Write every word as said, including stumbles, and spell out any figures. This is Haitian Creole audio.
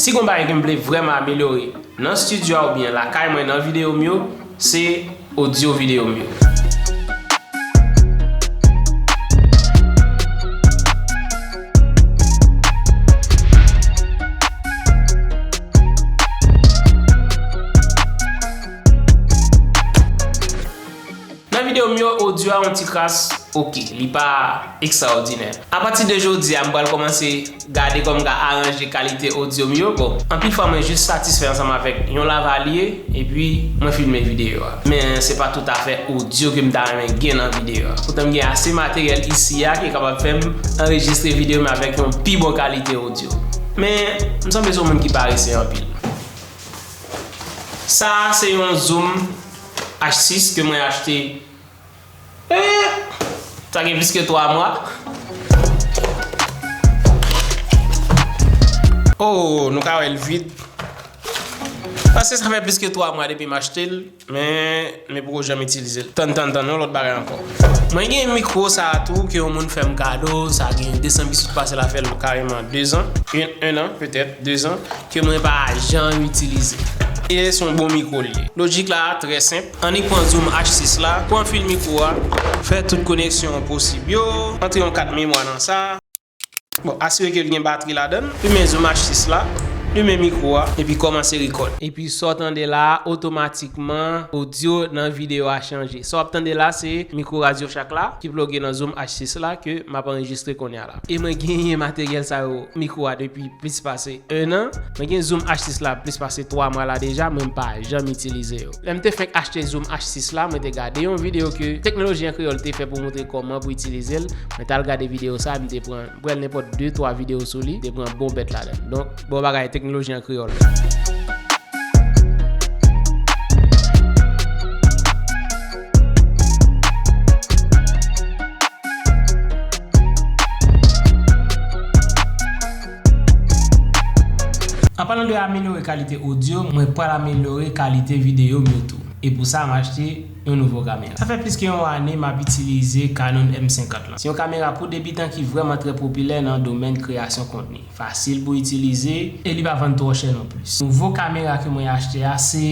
Si gon bagay ke m vle vrèman amelyore nan estidyo a oubyen lakay mwen nan videyo m yo, se odyo videyo m yo. Nan videyo m yo, odyo a yon ti kras oke, li pa ekstraòdinè. Apati de jodi a, m pral kòmanse gade kòman m ka aranje kalite odyo m yo. Bon, anpil fwa mwen jis satisfè ansanm avèk yon lavalye, epi mwen filme videyo a. Men se pa toutafè odyo ke m ta renmen gen nan videyo a. Poutan m gen ase materyèl isi a ki kapab fè m anrejistre videyo m avèk yon pi bon kalite odyo. Men, m sanble se yon moun ki parese anpil. Sa a se yon Zoom H sis ke mwen achte, eh, sa gen plis ke twa mwa. Oh, nou ka wè l vit. Paske sa fè plis ke twa mwa depi m achte l, men, men poko janm itilize l. Tann, tann, tann, yon lòt bagay ankò. Mwen gen mikwo sa a tou ke yon moun fè m kado, sa gen de san pitit pase l a fè l kareman de zan, en, en an petèt, de zan, ke mwen pa janm itilize. E se yon bon mikwo li ye. Lojik la trè senp. Annik pran Zoom H sis la, pran fil mikwo a, fè tout koneksyon posib yo, antre yon kat memwa nan sa. Bon, asire ke l gen batri ladan l. Limen Zoom H sis la, limen mikwo a, epi kòmanse rekòd. Epi sa w tande la a, otomatikman, odyo nan videyo a chanje. Sa w ap tande la, se mikwo Radio Shack la ki ploge nan Zoom H sis la ke m ap anrejistre kounye a la. E mwen genyen materyèl sa yo, mikwo a, depi plis pase en an. Mwen gen Zoom H sis la plis pase twa mwa la deja, mwen m pa janm itilize yo. Lè m te fenk achte Zoom H sis la, mwen te gade yon videyo ke Teknoloji an Kreyòl te fè pou montre kòman pou itilize l. Mwen t al gade videyo sa, m te pran, m pran nenpòt de twa videyo sou li, m te pran bon bèt ladan l. Donk, bon bagay, Teknoloji an Kreyòl. An palan de amelyore kalite odyo, mwen pral amelyore kalite videyo m yo tou. E pou sa, m achte yon nouvo kamera. Sa fè plis ke yon ane m ap itilize Canon M senkant lan. Se yon kamera pou debitan ki vrèman trè popilè nan domèn kreyasyon kontni. Fasil pou itilize e li pa vann twò chè non plis. Nouvo kamera ke mwen achte a se